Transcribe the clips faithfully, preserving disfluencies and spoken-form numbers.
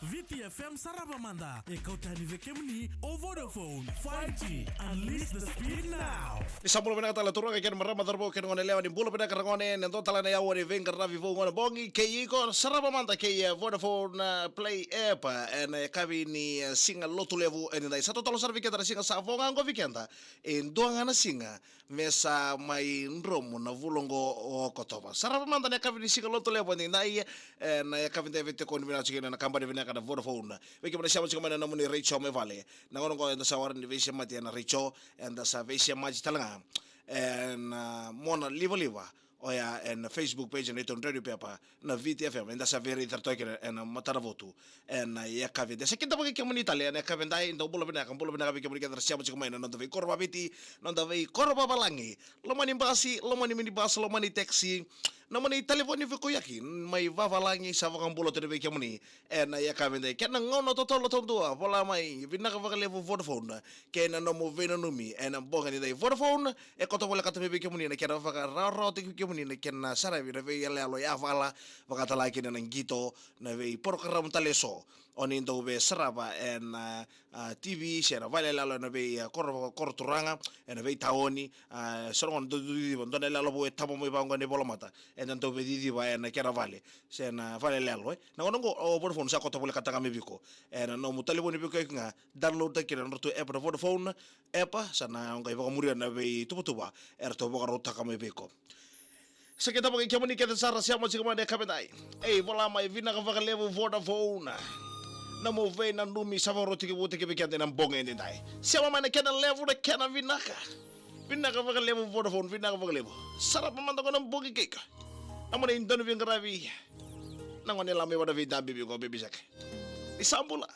Viti F M, sarava mada, e kauta yani vei kemuni o Vodafone five G. Unleash the speed now. Ni sa bula vinaka tale turaga kei na marama, cauravou kei na goneyalewa, ni bula vinaka ragone, ena dua tale na aua ni veiqaravi vou gona bogi kei iko. Sarava mada kei, eh, Vodafone, eh, Play app, eh, ena yakavi ni, eh, siga Lotulevu edaidai. Sa totolo sara vei keda na siga sa vo ga oqo vei keda, e dua ga na siga me sa mai dromu na vula oqo o Okotova. Sarava mada na yakavi ni siga Lotulevu edaidai, e, na yakavi edaidai, veitekoni vinaka tiko kina na kabani vinaka na Vodafone. Vei kemuni na sema tiko mai na nomuni retio mai vale. Na gauna oqo eda sa waraka ni veisemati ena retio, eda sa veisemati tale ga ena mona livaliva, oya ena Facebook page na Neitou Dredre Pepa, na Viti F M, eda sa veiraici tale toka kina ena matanavotu ena yakavi edaidai. Sa kidavaki kemuni tale ena yakavi edaidai, dou bula vinaka, bula vinaka vei kemuni kece na sema tiko mai na noda veikoro vaviti, noda veikoro vavalagi. Loma ni basi, loma ni minibus, loma ni taxi, nomuni talevoni veikoyaki mai vavalagi, sa vakabula tu vei kemuni ena yakavi edaidai. Kena gauna totolo taudua, vola mai, vinaka vakalevu Vodafone kei na nomu veinanumi ena bogi edaidai. Vodafone e koto volekata mai vei kemuni na kena vakarawarawataki vei kemuni na kena saravi na veiyaloyalo yavala, vakatalega kina na qito, na veiporokaramu tale eso o ni dau veisarava ena, a, T V se na valeyaloyalo, ena vei, a, koro, koro turaga, ena veitaoni, a, so na gauna dau ciciva dua na yaloyalo vou e tava mai vaqo ena ivolamata, eda dau veiciciva ena kena vale se na valeyaloyalo, e. Na gauna oqo o Vodafone sa koto volekata ga mai vei iko ena nomu talevoni veikoyaki ga, download-taki kina na nodratou app na Vodafone app, sa na qai vakamuria na veituvatuva eratou vakarautaka mai vei iko. Sa kidavaki kemuni kece sara sema tiko mai na yakavi edaidai. Ei, vola mai, vinaka vakalevu Vodafone. Nomu veinanumi sa vakarau tekivutaki vei keda ena bogi edaidai. Sema mai na kena levu na kena vinaka. Vinaka vakalevu Vodafone, vinaka vakalevu. Sarava mada oqo na bogi kei iko. Nomuni dau ni veiqaravi. Na gone lama i vana veidabi vei iko, baby shark. Ni sa bula.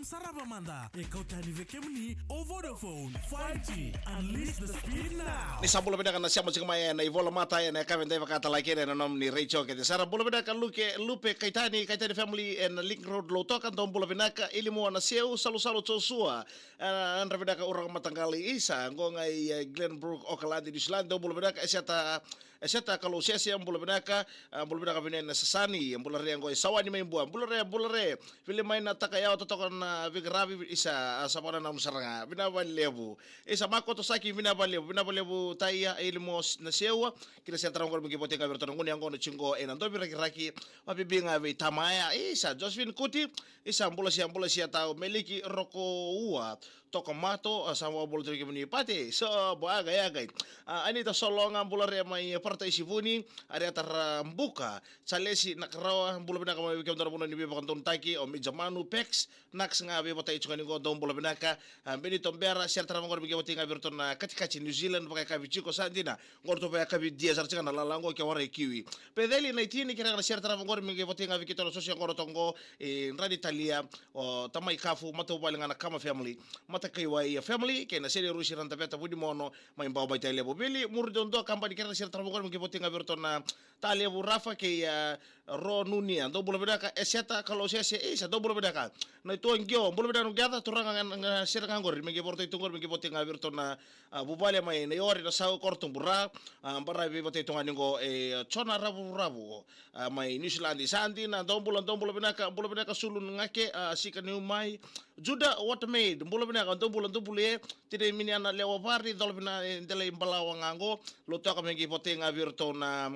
Sarava mada e kau tani vei kemuni o Vodafone five G. Unleash the speed now. Ni sa bula vinaka na sema tiko mai ena ivola mata ena yakavi dai vakatalaki ena nomuni retio kece sara. Bula vinaka Luke, Lupe, Kaitani, Kaitani family ena Link Road, Lautoka, dou bula vinaka. Ilimua na Seu, Salusalu Joshua, eh, Andra vinaka Uraga Mataqali, isa, qo ga i, eh, Glenbrook, Auckland, New Zealand, dou bula vinaka. Eseta, Eseta Kalousese, bula vinaka. Ah, bula vinaka Vinene Sasani, bula re qo i Sawani mai Bua, bula re, bula re. Vili mai na taka yawa totoka na Viqaravi, isa, a, sa vakanananu sara ga. Vinaka vakalevu. Isa Makoto Saki, vinaka vakalevu, vinaka vakalevu Taia, Ilimo s-, na Seua. Kina sera tara qori me qi voti ga vei iratou na gunu yaqona tiko ena Dovi Rakiraki. Vabibi ga vei Tamaya, isa Josephine Kuti, isa bula sia, bula sia tau Meliki Rokoua. Toka mato, a, sa vakabula tiko kemuni Pate, so, boa, yaga, yaga. A, Anita Sologa, bula re mai Parataisi Vuni, Ariata Rabuka, Salesi Nakarawa, bula vinaka mai vei kemudou na vanua ni veivakadonutaki, o Mijamanu, Pex, Nax ga veivatai tiko ni qo, dou bula vinaka, a, Benito Bera, sera tara qori me qi voti ga vei iratou na katikati New Zealand, vakayakavi tiko sa dina, qo ratou vakayakavi dia sara tiko na lala qo ke warai Kiwi. Peceli Naitini, kere ga na sera tara qori me qi voti ga vei keitou na sosi qo ratou qo, e, Drani Talia, o Tamai Kafu, matavuvale ga na Kama family, Matakaiwai family, kei na Sele Rusi, Randa Veta, Vunimono, mai Bau, mai Tailevu. Vili, Muri Dodua, Kabani, kere na sera tara qori me qi voti ga vei iratou na Talevu Rafa, kei, a, Ro Nunia, dou bula vinaka, Eseta Kalousese, isa, dou bula vinaka. Na Itua Qio, bula vinaka, Nuqeca, turaga ga, ga, sera ga qori, me qi vorotai tu qori, me qi voti ga vei iratou na, a, vuvale mai na Iori, na Sau, Korotubura, a, bara veivatai tu ga ni qo, e, Jona Ravuravu, a, mai New Zealand, sa dina, dou bula, dou bula vinaka, bula vinaka Sulu Gake, a, Sika Niu mai, Juda Watermaid, bula vinaka, dou bula, dou bula e, Tine Miniana Lewa Vari, dola vina, e, Delai Balawa ga qo, Lautoka me qi voti ga vei iratou na,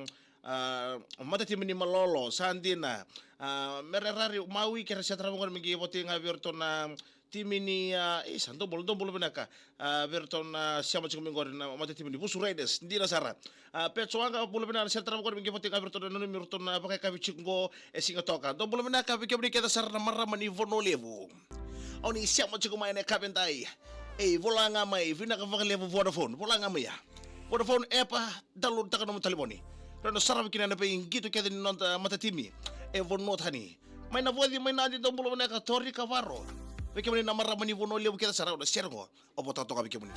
a, matatimi ni Malolo, sa dina, a, Mererari Maui, kere sera tara qori me qi voti ga vei iratou na timi ni, a, isa, dou bula, dou bula vinaka, a, vei iratou na sema tiko mai qori na matatimi ni Vusu Raiders, dina sara. A, Petso Waqa, bula vinaka, sera tara qori me qi voti ga vei iratou na nanumi iratou na vakayakavi tiko qo e Sigatoka. Dou bula vinaka vei kemuni kece sara na marama ni Vanua Levu. Au ni sema tiko mai na yakavi dai. Ei, vola ga mai, vinaka vakalevu Vodafone, vola ga mai ya. Vodafone app, download taka nomu talevoni. Rau na saravi kina na veiqito kece ni noda matatimi e vanua tani. Mai na Voci, mai Nadi, dou bula vinaka Tori Kavaro. Vei kemuni na marama ni Vanua Levu kece sara, au na sere qo, au vota toka vei kemuni.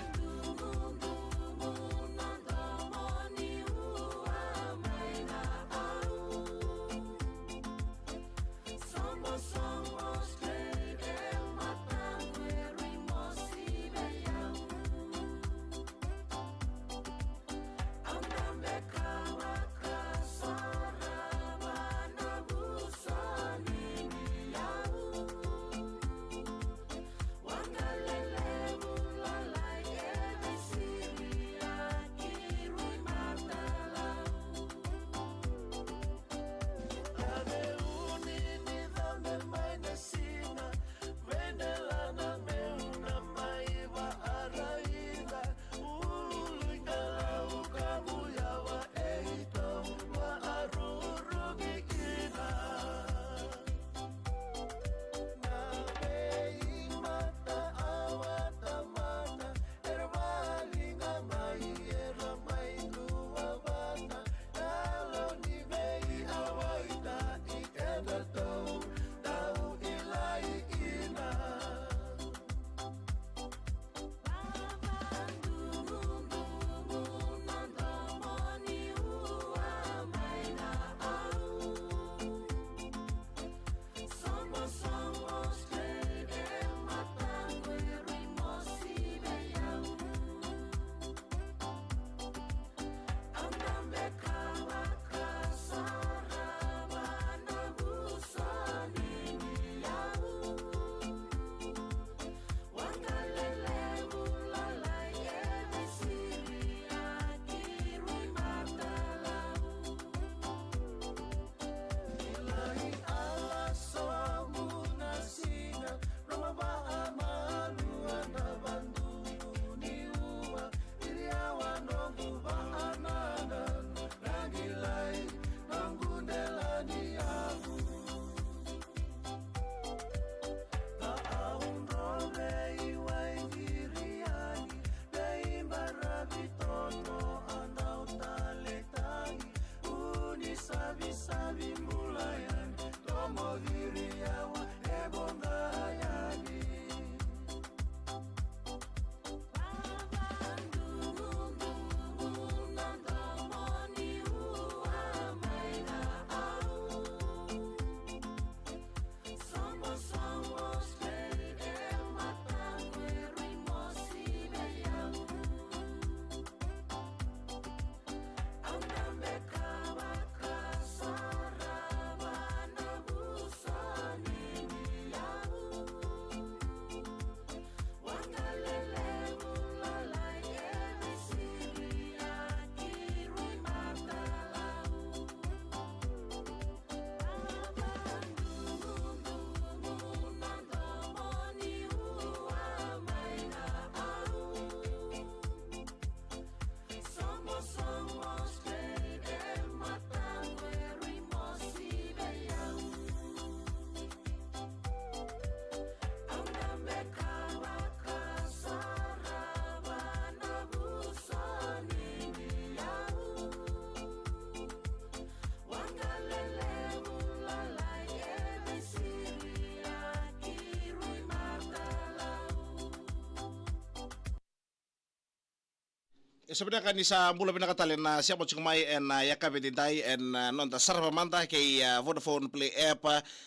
E sa vinaka ni sa bula vinaka tale na sema tiko mai ena yakavi edaidai ena noda sarava mada kei a Vodafone Play app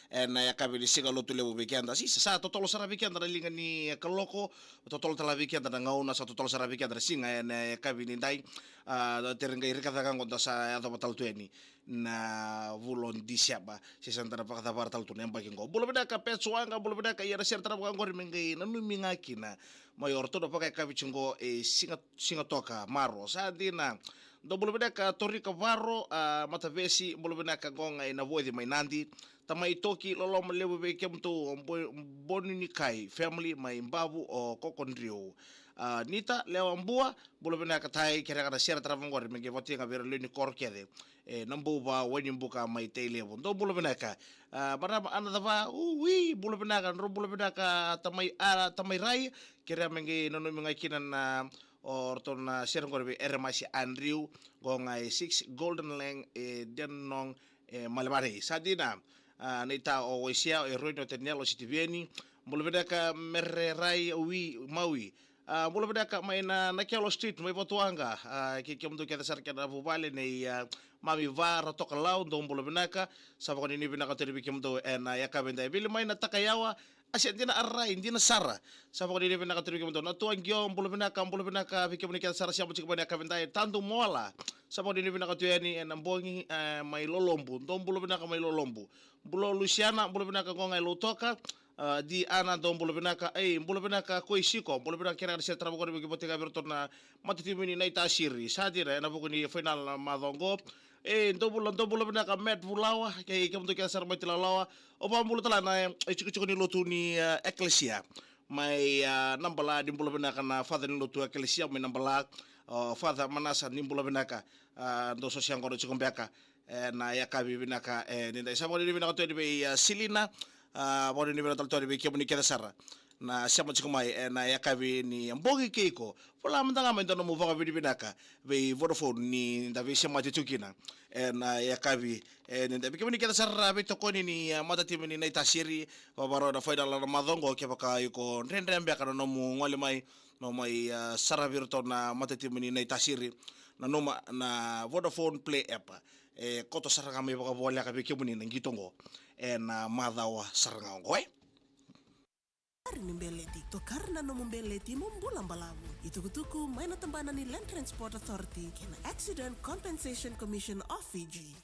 ena yakavi ni siga Lotulevu vei keda. Sisa, sa totolo sara vei keda na liga ni kaloko, totolo tale vei keda na gauna, sa totolo sara vei keda na siga ena yakavi edaidai. A, tere qai rika caka qo da sa yacova tale tu yani na vula o Diseba, se sa da na vakacavara tale tu na yabaki qo. Bula vinaka Pets Waqa, bula vinaka, ia na sere tarava qori me qai nanumi ga kina mai o ratou na vakayakavi tiko qo e Siga, Sigatoka, Maro. Sa dina. Dou bula vinaka Torika Varo, a, Matavesi, bula vinaka qo ga i Navoci mai Nadi. Tamai Toki, loloma levu vei kemudou, Bo-, Boni ni Kai family mai Bavu, o Kokodriu. A, Nita Lewa Bua, bula vinaka tai, kerea ga na sere tarava qori me qai vakatikina vei ira na lewe ni koro kece. E, Nabouva, Wainibuka mai Tailevu. Dou bula vinaka. A, marama Ana Cava, ui, bula vinaka, drau bula vinaka, tamai, a, tamai Rai, kerea me qai nanumi ga kina na, o ratou na sere qori vei Eremasi Andrew, qo ga e six Golden Lane, e Dandenong, e Malevarei. Sa dina, a, Neita o Waisea, o Eroni, o Taniela, o Sitiveni, bula vinaka Mere Rai, ui, Maui. A, bula vinaka mai na, na Kelo Street, mai Vatuwaqa, a, kei kemudou kece sara kei na vuvale nei, a, Mami Va, Ratokalau, dou bula vinaka, sa vakanuinui vinaka tu yani vei kemudou ena yakavi edaidai. Vili mai na Takayawa, a se dina a Rai, dina sara. Sa vakanuinui vinaka tu yani vei kemudou. Na Tuaqio, bula vinaka, bula vinaka, vei kemuni kece sara, sema tiko mai na yakavi edaidai. Tadu Moala, sa vakanuinui vinaka tu yani ena bogi, e, mai Lolobu. Dou bula vinaka mai Lolobu. Bula Lusiana, bula vinaka qo ga i Lautoka. A, Diana, dou bula vinaka. Ei, bula vinaka Koisiko, bula vinaka, kerea ga na sere tarava qori me qai vakatikina vei iratou na matatimi ni Naitasiri. Sa dina, ena vuku ni fainala na macawa qo. E, dou bula, dou bula vinaka Matt Vulawa, kei kemudou kece sara mai Tilalawa. O vakabula tale na, e, itikotiko ni lotu ni, e, Ekelesia mai, e, Nabala, ni bula vinaka na father ni lotu Ekelesia mai Nabala. O Father Manasa, ni bula vinaka. A, dou sosia qo na tiko beka ena yakavi vinaka edaidai. Sa vakanuinui vinaka tu yani vei, a, Silina. A, vakanuinui vinaka tale tu yani vei kemuni kece sara na sema tiko mai ena yakavi ni bogi kei iko. Vola mada ga mai dua nomu vakavinavinaka vei Vodafone ni da veisemati tu kina ena yakavi edaidai. Vei kemuni kece sara veitokoni ni, a, matatimi ni Naitasiri, vavarau na fainala na macawa qo, kevaka iko dredre beka na nomu gole mai, mo mai, a, saravi iratou na matatimi ni Naitasiri. Nanuma na Vodafone Play app. E koto sara ga mai vakavoleka vei kemuni na qito qo ena macawa sara ga oqo, e. Tokari ni beleti, tokari na nomu beleti mo bula balavu. Itukutuku mai na tabana ni Land Transport Authority kei na Accident Compensation Commission of Fiji.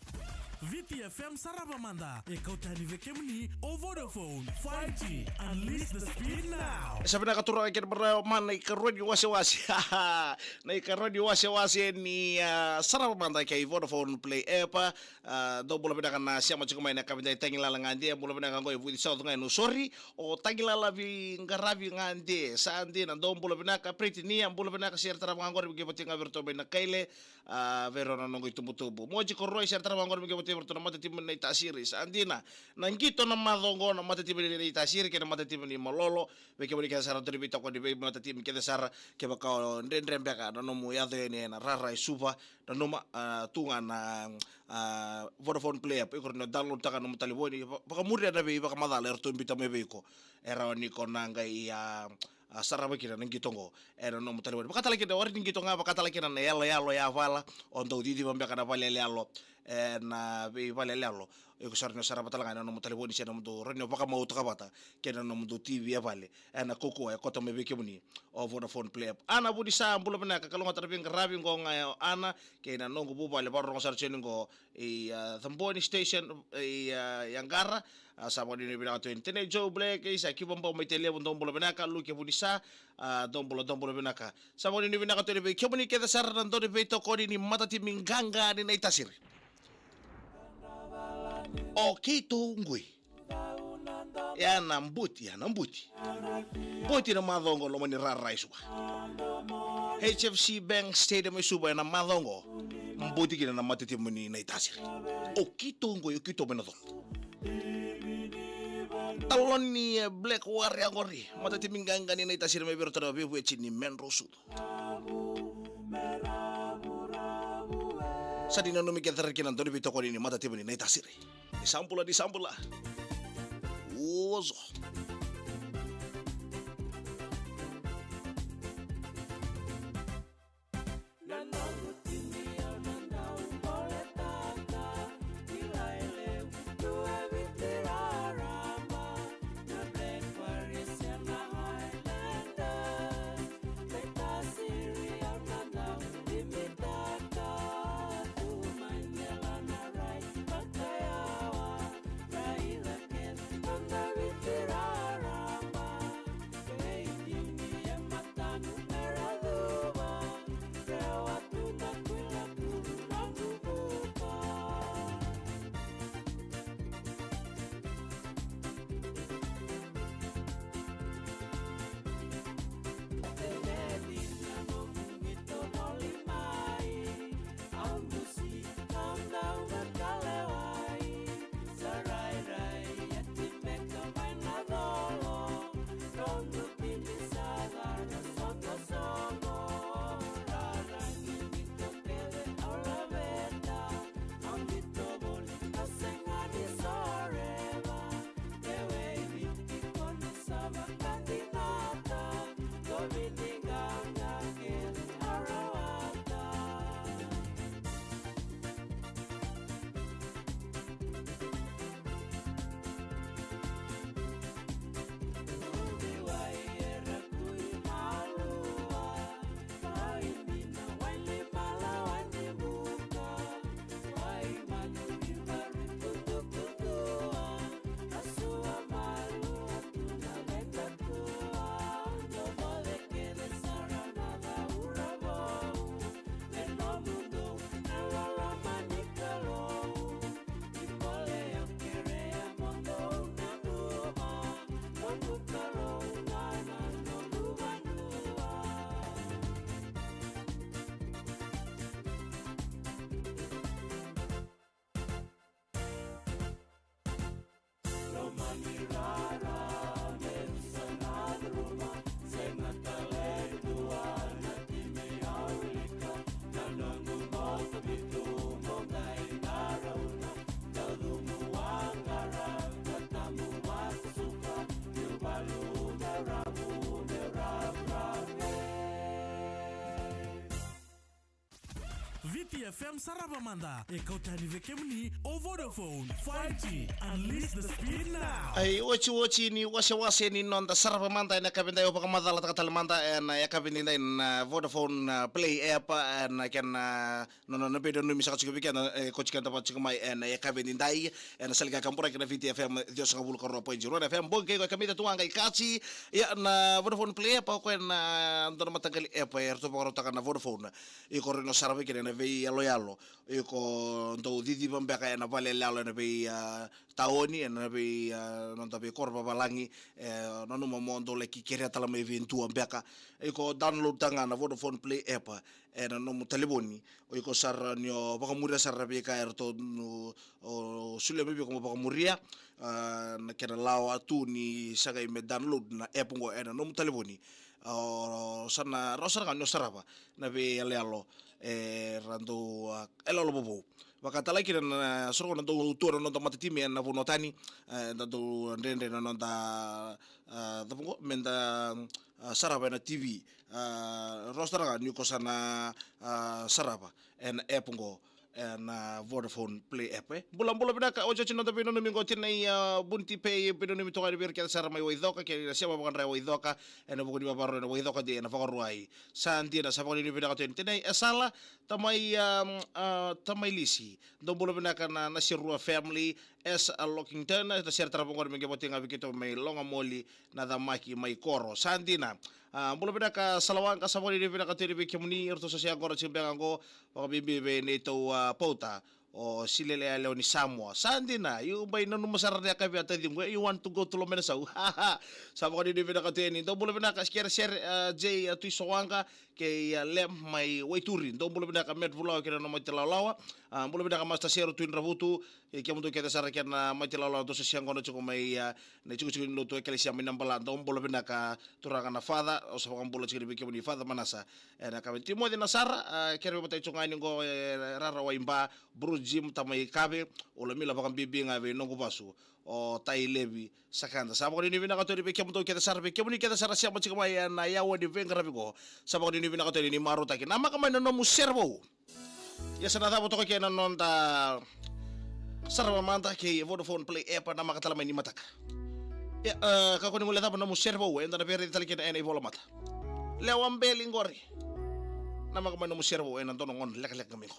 Viti F M sarava mada, e kauta yani vei kemuni o Vodafone five G. Unleash the speed now. Sa vinaka turaga kei na marama, na ikarua ni wasewase. Na ikarua ni wasewase ni, a, sarava mada kei Vodafone Play app. A, dou bula vinaka na sema tiko mai na yakavi edaidai, Tagilala Gade, bula vinaka qo i Viti South ga e Nausori. O Tagilala Viqaravi Gade, sa dina, dou bula vinaka. Pritinia, bula vinaka, sere tarava ga qori me qai vakatikina vei iratou mai Nakaile. A, vei rau na noqu itubutubu. Moji Koroi, sere tarava qori me qai vakatikina vei iratou na matatimi ni Naitasiri. Sa dina, na qito na macawa qo na matatimi ni Naitasiri kei na matatimi ni Malolo. Vei kemuni kece sara dou ni veitokoni vei matatimi kece sara, kevaka o dredre beka na nomu yaco yani ena rara e Suva, nanuma, a, tu ga na, a, Vodafone Play app, iko rawa ni download taka na nomu talevoni, va-, vakamuria na veivakamacala eratou biuta mai vei iko. E rawa ni ko na qai, a, a, sarava kina na qito qo ena nomu talevoni. Vaka tale kina, warai ni qito ga, vaka tale kina na yaloyalo yavala, o dau ciciva beka na valeyaloyalo, ena veivaleyaloyalo. Iko sa rawa ni sarava tale ga ena nomu talevoni se na nomudou, rawa ni vakamautaka vata kei na nomudou T V e vale. Ena kaukauwa e koto mai vei kemuni o Vodafone Play app. Ana Vunisa, bula vinaka, kalougata na veiqaravi qo ga o Ana kei na noqu vuvale, vakarorogo sara tiko yani qo i, a, Caboni Station i, a, Yaqara. A, sa vakanuinui vinaka tu yani. Tenei Joe Black, isa Kivabau mai Tailevu, dou bula vinaka. Luke Vunisa, a, dou bula, dou bula vinaka. Sa vakanuinui vinaka tu yani vei kemuni kece sara na dau ni veitokoni ni matatimi qaqa ni Naitasiri. O keitou qoi. Ia na Buti, ia na Buti. Buti na macawa qo loma ni rara e Suva. H F C Bank Stadium e Suva ena macawa qo. Buti kina na matatimi ni Naitasiri. O keitou qoi, o keitou mai na colo. Taloni, e, Black Warrior qori. Matatimi qaqa ni Naitasiri mai vei iratou na veivueti ni Menro Sucu. Sa dina, nanumi kece sara kina na dau ni veitokoni ni matatimi ni Naitasiri. Ni sa bula, ni sa bula. Oso. F M sarava mada, e kauta yani vei kemuni o Vodafone five G. Unleash the speed now. Ai, otioti ni wasewase ni noda sarava mada ena yakavi edai, au vakamacalataka tale mada ena yakavi nidai na Vodafone, ah, Play app, ena kena, ah, nona, nona veinanumi saka tiko vei keda, e, ko tiko keda vata tiko mai ena yakavi nidai, ena sala ni kakaburaki na Viti F M ciwasagavulu ka rua point zero F M, bogi kei ko e kamita tu ga qai kati. Ia, na Vodafone Play app, o koya na dua na mataqali app eratou vakarautaka na Vodafone. Iko rawa ni o sarava kina ena veiyaloyalo. Iko dau ciciva beka ena vale yaloyalo ena vei, ah, taoni, ena vei, ah, noda veikoro vavalagi, e, nanuma mo dau laki kerea tale mai vei dua beka. Iko download taka ga na Vodafone Play app ena nomu talevoni. O iko sara ni o vakamuria sara na veika eratou, o, solia mai vei iko mo vakamuria, ah, na kena lawa tu ni sa qai me download na app qo ena nomu talevoni. O sa na rawa sara ga ni o sarava na veiyaloyalo era dau, ah, yaloyalo vovou. Vaka tale kina na soro na dau tu na noda matatimi ena vanua tani, eh, da dau dredre na noda, ah, cava qo, meda, ah, sarava ena T V. Ah, rawa sara ga ni ko sa na, ah, sarava ena app qo, ena Vodafone Play app, e. Bula, bula vinaka, otioti noda veinanumi qo, tinai, ah, Buniti Pei, veinanumi toka yani vei ira kece sara mai Waicoka, kei na sema vakadra e Waicoka, ena vuku ni vavarau ena Waicoka Day ena Vakarauwai. Sa dina, sa vakanuinui vinaka tu yani tinai Esala, tamai, ah, ah, tamai Lisi. Dou bula vinaka na, na Serua family, Esa Lockington, na sere tarava qori me qai voti ga vei keitou mai Logamoli, na Camaki mai Koro. Sa dina. Ah, bula vinaka Salawaqa, sa vakanuinui vinaka tu yani vei kemuni, eratou sa se yaqona tiko beka qo, vakabibi vei neitou, ah, pauta o Silele Yalewa ni Samoa. Sa dina, io, bai nanuma sara na yakavi a taciqu, e, you want to go to Lomainasau. Sa vakanuinui vinaka tu yani, dou bula vinaka, Skeresere, ah, J, ah, Tui Sowaqa, kei, ah, Lem mai Waituri. Dou bula vinaka Met Vulawa kei na nona mate lawalawa. Ah, bula vinaka Master Sero Tui Dravutu, kei kemudou kece sara kei na mate lawalawa dou sa se yaqona tiko mai, ah, na itikotiko ni lotu Ekelesia mai Nabala. Dou bula vinaka turaga na Father, au sa vakabula tiko vei kemuni Father Manasa. Ena yakavi, Timoci Nasara, ah, kere veimatai tiko ga yani qo, e, Rarawai Ba, Bruce Jim, tamai Kave, o Lamila, vakabibi ga vei noqu vasu o Tai Levi Sakada. Sa vakanuinui vinaka tu yani vei kemudou kece sara, vei kemuni kece sara sema tiko mai ena yawa ni veiqaravi qo. Sa vakanuinui vinaka tu yani, ni marautaki. Namaka mai na nomu sere vou. Ia sa na cava toka kei na noda sarava mada kei Vodafone Play app, namaka tale mai ni mataka. Ia, e, kakua ni guilecava na nomu sere vou, eda na via raici tale kina ena ivolamata. Lewa beli qori. Namaka mai na nomu sere vou ena dua na gauna lekaleka mai qo.